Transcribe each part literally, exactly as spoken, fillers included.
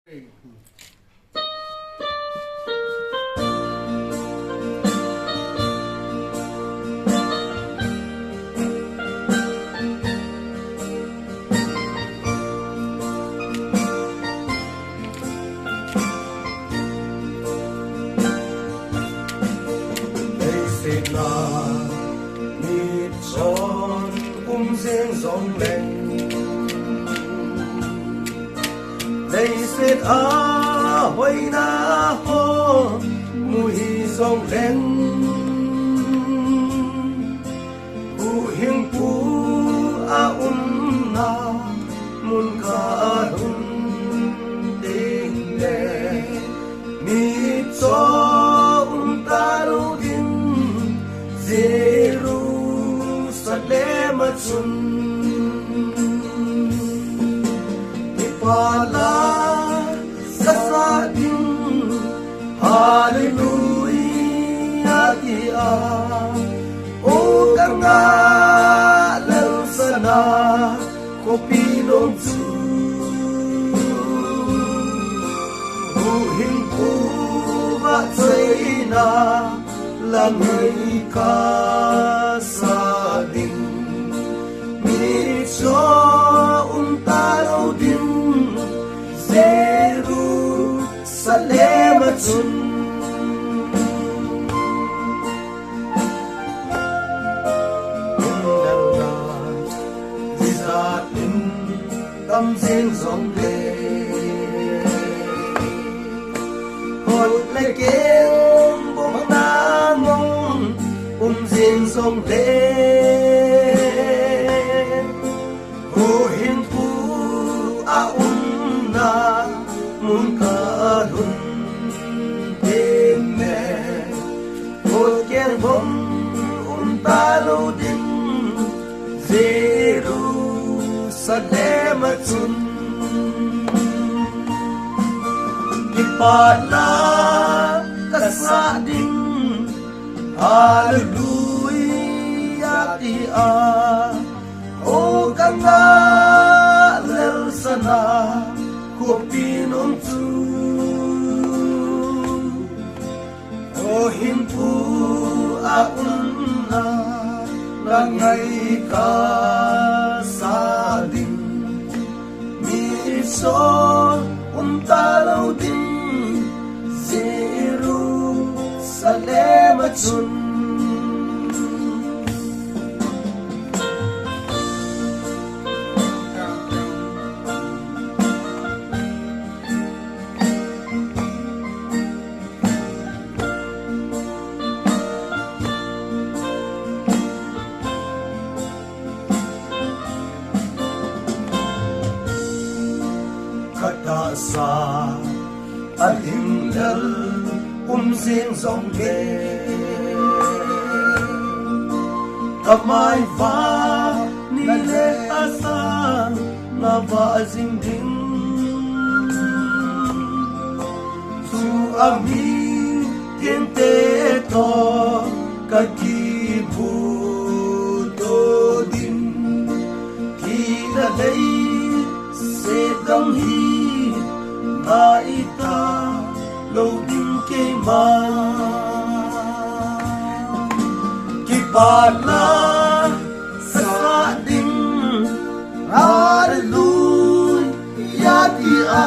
Leiset a mitchon um jing jongleng, leiset a hoina ho mu hi jongleng, Huhhingpu a umna mun kalhun tengle, mitcho um talou ding Jerusalem a chun. Kipana kasah ding, Hallelujah tia, o kangah lelsan a khopi nom chu. Huhhingpu vahchoina la ngai kasah ding, mitcho um talou ding Jerusalem a chun. Himdan a jijat in tam jing jongle, khut le keng bukna ngong um jing jongle, Huhhingpu a umna mun kalhun tengle, khut keng bom um talou ding Jerusalem a chun. Kipana kasah ding, Hallelujah tia, o kangah lelsan a khopi nom chu. Huhhingpu a umna la ngai kasah ding, mitcho um talou ding Jerusalem a chun. Katahsa a hinglel um jing jongle, kamai vah ni le asang a vah jing ding. Chu a mi tengte toh kakibuto ding. Kila lei se dang hi ngai talou ding keima. Kipana kasah ding, Hallelujah tia,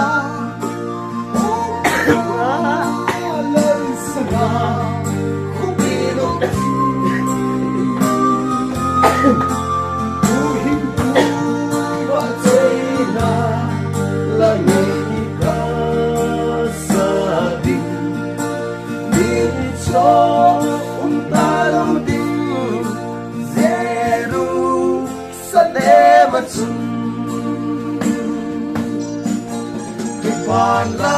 o kangah lelsan a khopi nom chu. Huhhingpu vahchoina la ngai kasah ding, mitcho um talou ding Jerusalem a chun. Kipana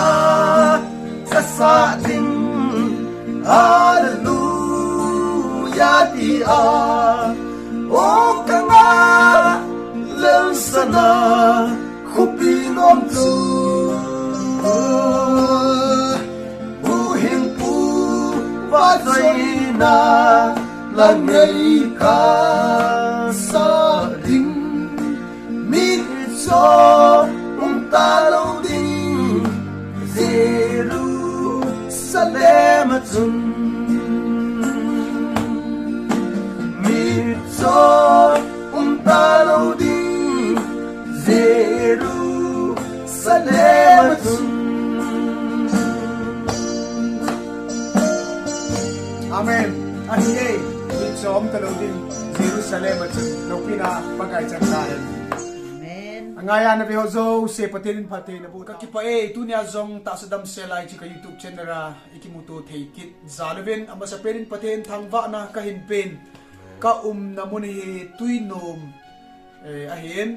kasah ding, Hallelujah tia, o kangah lelsan a khopi nom chu. Huhhingpu vahchoina la ngai kasah ding, mitcho um talou ding Jerusalem a chun mitcho um talou ding, Jerusalem a chun. Amen. Ahi e, mitcho um talou ding, Jerusalem a chun. Loupina Pakai chang tahen. Amen. Angai a nave ho jouse Pathen in phatthei naboh. Kakipah e, tunia jong tahsa damsel a hiche ka YouTube channel a ikimuto thei kit jal uvin, amasapen in Pathen thangvahna kahin pen. Ka umna mun hi Tuinom, eh, ahin.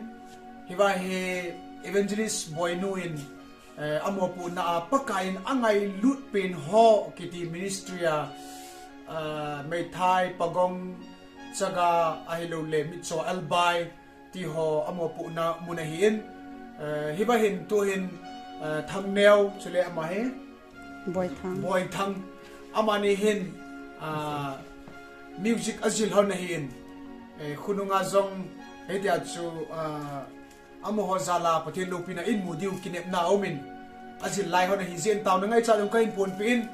Hiva hi Evangelist Boinu in, eh, amopohna a Pakai in angailut pen ho kiti ministry a, ah, Meitei, Pagong, Chaga ahilouleh mitcho Albai ti ho amopohna mun ahin. Eh, hiva hin tuhin, eh, Thangneo chule ama hi Boithang. Boithang. Amani hin, ah, music ajil hon ahin. Eh, khonunga jong hitia chu, ah, amaho jal a Pathen loupina imu diu kinepna aumin. Ajil lai hon ahi jeh in taona ngaichat jong kahin ponpeh in.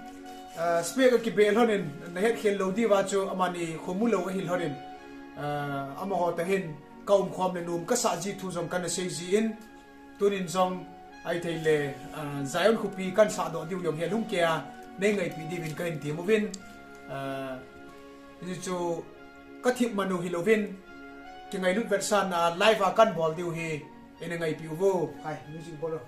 Ah, spec akibel hon in, nahet khel lou diuva chu amani khomu lou ahil hon in. Ah, amaho tah hin ka umkhom le nom kasah ji thu jong kana sei jin. Tunin jong ahithei le, ah, Zion khopi kahin sahdoh diu jong hi alungkei a nei ngaipeh diuvin kahin tem uvin. Ah, hichu kathip man u hilouvin, kingailut vetsahna live a kahin bol diu hi, nei ngaipeh uvo. Hai, music bol o.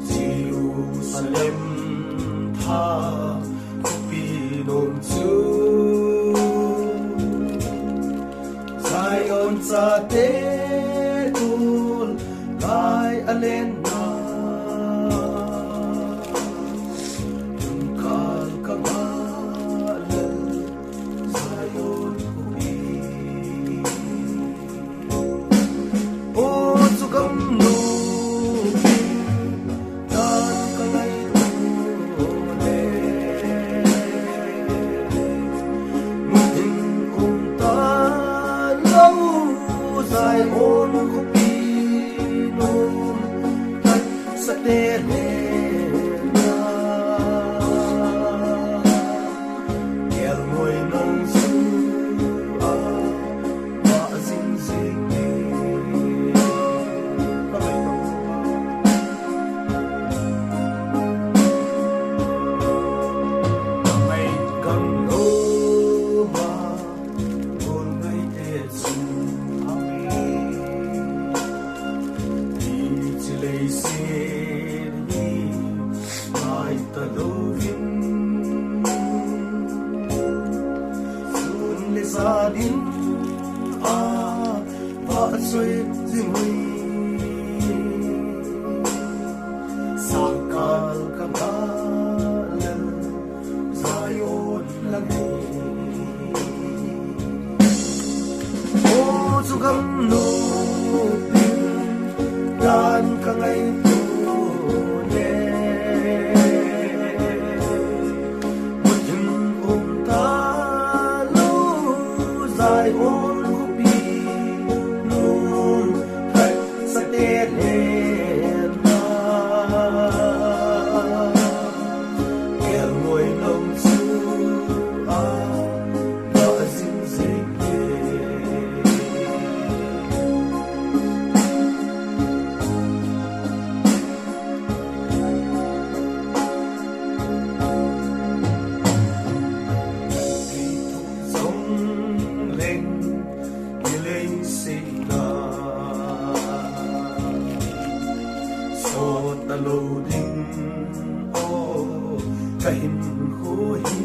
Jerusalem tha khopi nom chu Zion chate tun lai a lenna. Tun kal ka ma lel Zion khopi. O chu gamlou dan ka ngaito le. Mun in um talou Zion khopi nom khat sate le na. Kelngoi nong chu a vah jing jing e. Mai gam lo ma, gon ngai te chun a mi. Hiche leiset hi ngai talouvin, sun le jan in a vahchoi jing uvin, sangkal ka ngai lel Zion lang hi. O chu gamlou dan ka ngaito le. Mun in um talou Zion khopi nom khat sate le na. Kelngoi nong chu a vah jing jing e. Jong leng ni lei sei na. Sot talou ding o ka hinkho hi.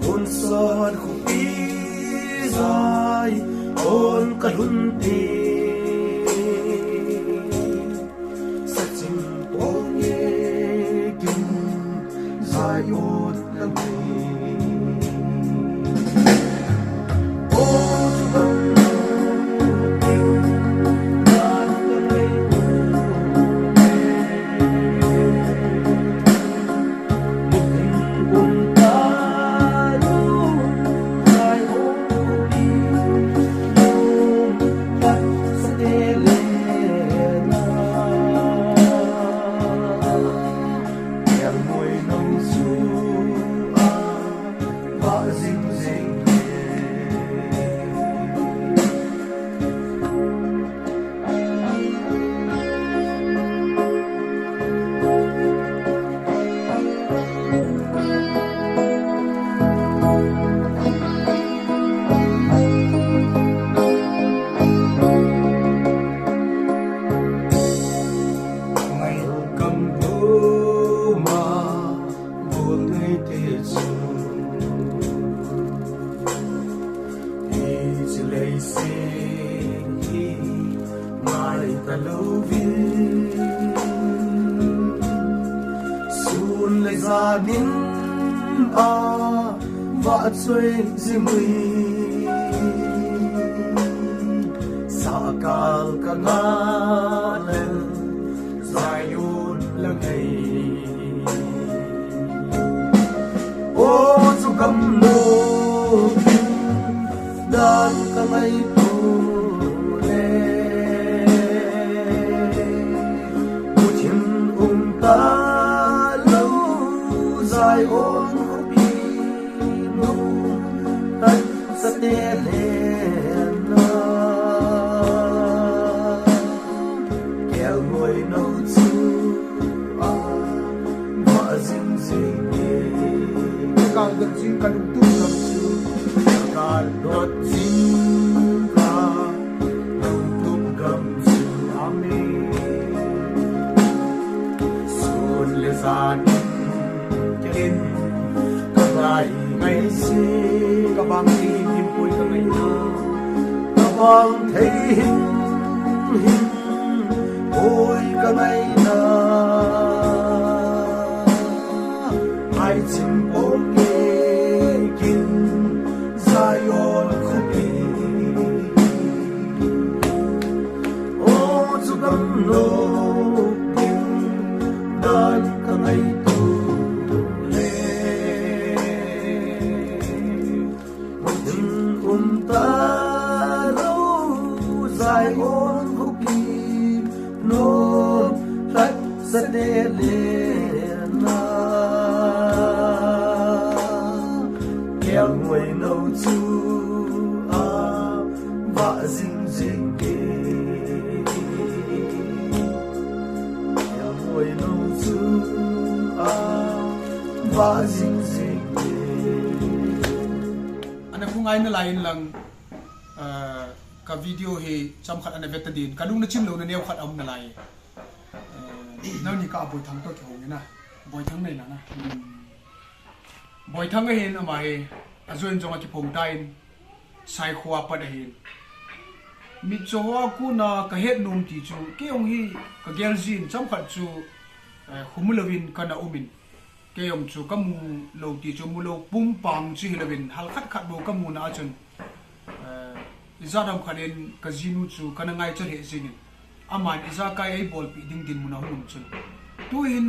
Hun sot khopi Zion ka lhun te. Leiset hi ngai ta louvin, sun le janin a vahchoi jing ui. Sakal ka ngah leng Zion la ngei. O chu gamlou dan ka ngaito le, muthim um talou Zion khopi nom lhatsate lenna. Kelngoi nou chu a vah jing jing e. Ka kal dot jing ka lungtup gam chu. Ka kal dot jing ka lungtup gam chu. Amen. Sun le janin ken ka ngai ngai si. Ka bang thei him him poi ka ngaina. Ka bang thei him him poi ka ngaina. Ai chim poi ke kin Zion khopi. O chu gamlou dan ka ngaito le, muthim um talou Zion khopi nom lhatsate lenna. Kelngoi nou chu a vah jing jing e. Kelngoi nou chu a vah jing jing e. Ana khu ngai nalai in lang, ah, ka video hi chomkhat ana vet ta din, ka lung na chim louna neo khat aum nalai. Eh, nangni ka Boithang toh kihou nge na. Boithang nei na na. Boithang ahin ama hi, ajoin jong akiphong tan, Saikho a pat ahin. Mitcho hoa kona ka het nom ti chu, kei jong hi ka gel jin chomkhat chu, eh, khu mu louvin kana um in. Kei jong chu ka mu lou ti chu mu lou pum pang chu hi louvin, hal khat khat bou ka mu na a chun. Eh, ijat ham khat in ka jinu chu kana ngaicha lheh jing in. Aman ijakai eibolpeh ding dinmun a hung um chun. Tuhin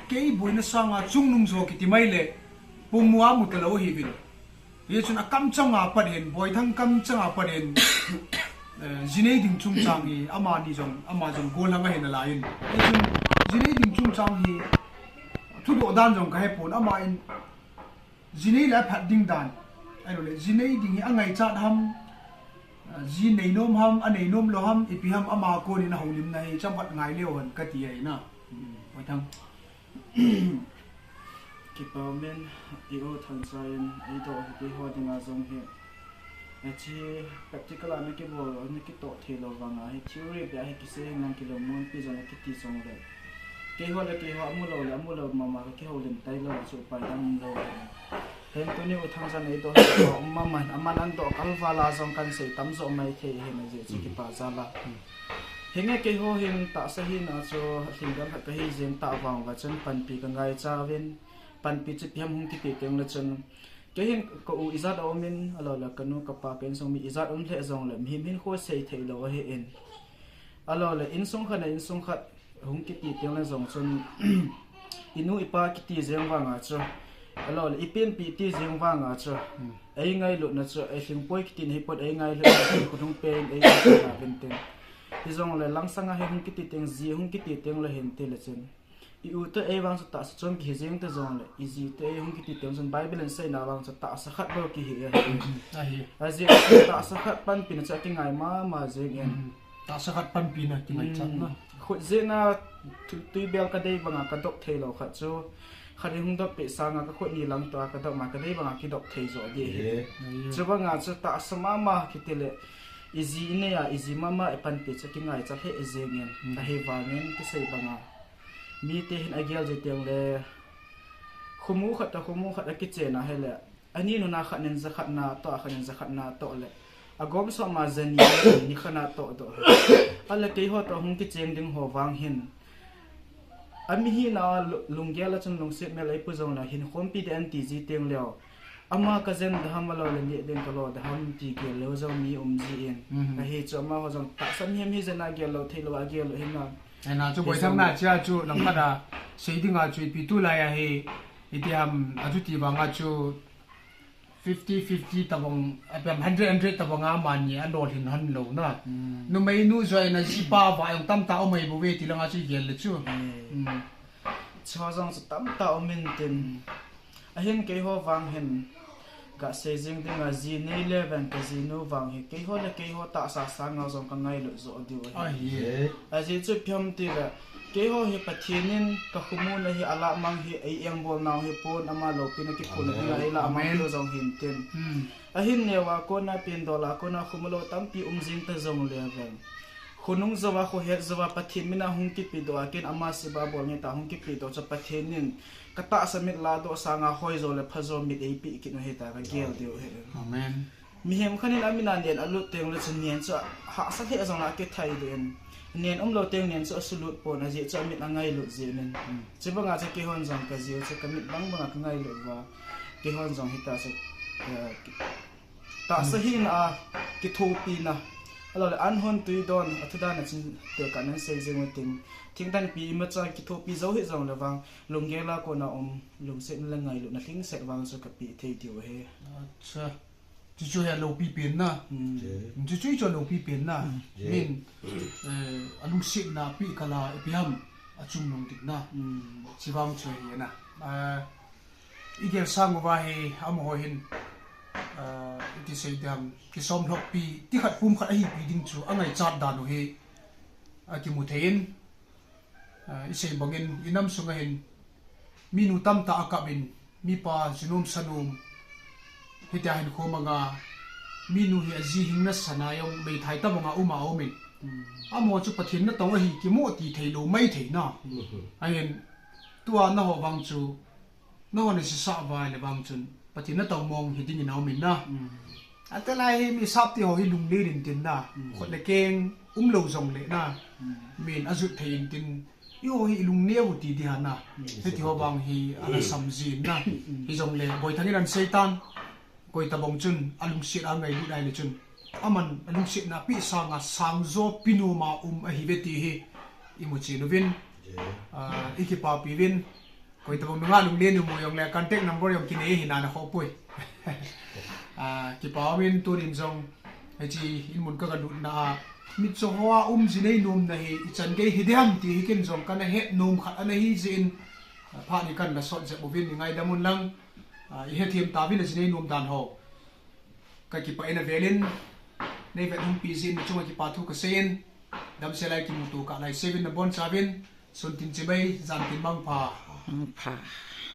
kei boina sanga chungnung jo kiti mai le pum mu a mu talou ahiuvin. Hichun akamchang a pat hin, Boithang kamchang a pat hin, eh, jinei ding chungchang hi, amani jong, ama jong gollhang ahi nalai in. Hichun jinei ding chungchang hi, thudoh dan jong ka hepon, ama in, jinei le aphat ding dan. Ahilou le, jinei ding hi angaichat ham, ah, ji nei nom ham, anei nom lou ham, ipi ham, ama konin ahoulimna hi, chomkhat ngai leu hen, kati ahi na. Boithang. Kipa umin, i U Thangcha in eidoh hi keiho dinga jong hi. Hiche practical a na kibol, na kitoh thei lou vanga hi, theory beh a hi kisei henlang kilungmonpi jong akiti jongle. Keiho le keiho amu lou le, amu lou mama ka kihoulim tailou chu upai dang umlou. Hin tuni U Thangcha in eidoh hi kipa um mama in, aman adoh kalval a jong kahin sei tamjo mai thei ahin ajeh chu kipa jal a. Hinge keiho hin tahsa hina chu lhinggel khat kahi jeng tah vang uva chun panpi ka ngaicha uvin, panpi chu ipi ham hung kiti teng le chun, kei hin ka u ijat a um in, ahilou le ka nu ka pa ka insung mi ijat um lheh jongle, mihem hinkho sei thei lou ahi in. Ahilou le insung khat le insung khat hung kiti teng le jong chun, i nu i pa kiti jeng vanga chu, ahilou le i penpi ti jeng vanga chu, ei ngailutna chu, ei lhingpoi kiti na hi pon ei ngailutna chu, khut hung pen ei ngailutna uvin tin. Hijongle langsang a hi hung kiti teng, ji hung kiti teng le hin ti le chun, i u te ei vang chu tahsa chom kihi jeng te jongle, i ji te ei hung kiti teng chun Bible in seina vang chu tahsa khat bou kihi ahi. Ahi. Ajeh chu tahsa khat panpina chu akingai mama jeng in. Tahsa khat panpina kingaichatna. Khut jeh na tu-, tuibel ka dei banga ka dop thei lou khat chu, khat in hung dop peh sanga ka khut ni lang toh a ka dop ma ka dei banga kidop thei jo ding ahi. Ahi. Chubanga chu tahsa mama kiti le, i ji i nei a, i ji mama i panpi chu kingaicha lheh jeng in. Ahivangin kisei banga, mite hin agel jeng teng le, khomu khat toh khomu khat akichen a hile, ani nuna khat nin jakhat na toh, khat nin jakhat na toh le, Agom soma jani ni khana toh doh. Ala keiho toh hung kicheng ding ho vang hin. Ami hina lu-, lunggel a chun lungset mel eipu jong la hin khompi de anti ji teng leo. Ama kajen daham alo le ni ding kalo daham ti gel leo jong mi um ji in. Mhm. Ahi chu amaho jong tahsa mihem hi jena gel lou thei lou a gel lou hina. Ena chu boithang na chia chu langkhat a sei dinga chu ipi tulai a hi iti ham a chu ti vanga chu fifty fifty tabang, apiam hundred hundred tabang a mani a lol hin han lo na. Mm. Numei nu joi na jipa va jong tamta um mai bou ve ti langa chu gel le chu. Mm. Mm. Chua jong chu tamta um in tin. Ahin keiho vang hin. Ka sei jing dinga ji nei le vang ka ji nu vang hi. Keiho le keiho tahsa sanga jong ka ngailut jo diu ahi. Ahi. Ajeh chu ipi ham ti le. Keiho hi Pathen in ka khomuna hi alamang hi ei engbol nau hi pon ama loupina kiphutna dinga ei lamang peh jong hin tin. Hmm. Ahin neo a kona pindol a kona khomu lou tampi um jing ta jong le vang. Khonung jouva khohet jouva Pathen mina hung kipedoh a ken ama seba bol nge ta hung kipedoh chu Pathen in ka tahsa mit ladoh sanga hoi jo le pha jo mit eipeh kit u hita ka gel diu ahi. Amen. Mihem khat in amin a nen alut teng le chun nen chu hahsa lheh jong la akithai deh in. Nen umlou teng nen chu asulut pon ajeh chu amit angailut jeh in. Hmm. Chubanga chu keihon jong kajiu chu kamit bang banga kangailut uva. Keihon jong hita chu, eh, tahsa hina a kithopina. Ahilou le an hon tui don a thudan a chun tekah nan sei jing u tin. Thingthanpi imacha kithopi jou hih jong le vang. Lunggel a kona um, lungsetna le ngailutna lhingset vang chu kapeh thei diu ahi. Acha. Chuchu hi aloupi pen na. Hmm. Chuchu chu aloupi pen na. Hmm. Min, eh, alungsetna pi kala ipi ham achungnung dik na. Hmm. Chuvang chu hi na. Ah, igel sang uva hi amaho hin, ah, iti sei dam, kisomlhokpi, ti khat pum khat ahipi ding chu angaichat dan u hi akimu thei in. Ah, isei bangin, inam sunga hin, minu tamtah akap in, mipa, junom sanom, hitia hin khomanga, minu hi aji hing nasana jong, meithai tabanga uma aumin. Hmm. Amaho chu Pathen natong ahi, kimo ti thei lou, maithei na. Hmm. Ahin, tua naho vang chu, Nahon nasisa uva le vang chun, Pathen natong mong hi dingin aumin na. Hmm. Atalai hi mi sap ti ho hi lunglen in tin na. Hmm. Khut le keng umlou jong le na. Hmm. Min ajut thei in tin. Eiho hi ilungneo u ti ding ahi na. Hmm. Hiti ho vang hi ana sam jin na. Hmm. Hijong le boithang in ana sei tan. Koi tabang chun alungset angailut nai le chun. Aman alungsetna pi sanga sangjo pi noma um ahi ve ti hi. Imu chin uvin. Yeah. Ah, ikipapi uvin. Koi tabang nunga lunglen u mu jong le contact number jong kinei hi nana khoh poi. Ah, kipa umin tunin jong hiche in mun ka galutna a. Mitcho hoa um ji nei nomna hi ichan gei hi ding ham ti hi ken jong kana het nom khat ana hi jeh in. Ah, phat hi kana sot jep uvin ngaidam un lang. Ah, ihethem tauvin aji nei nom dan ho. Kakipah in avelin. Nei vet hung pi jeh in nachunga kipa thu kasei in. Damsel a kimuto kah lai seuvin nabonchauvin. Sun tin chibai, jan tin mangpha. Mangpha.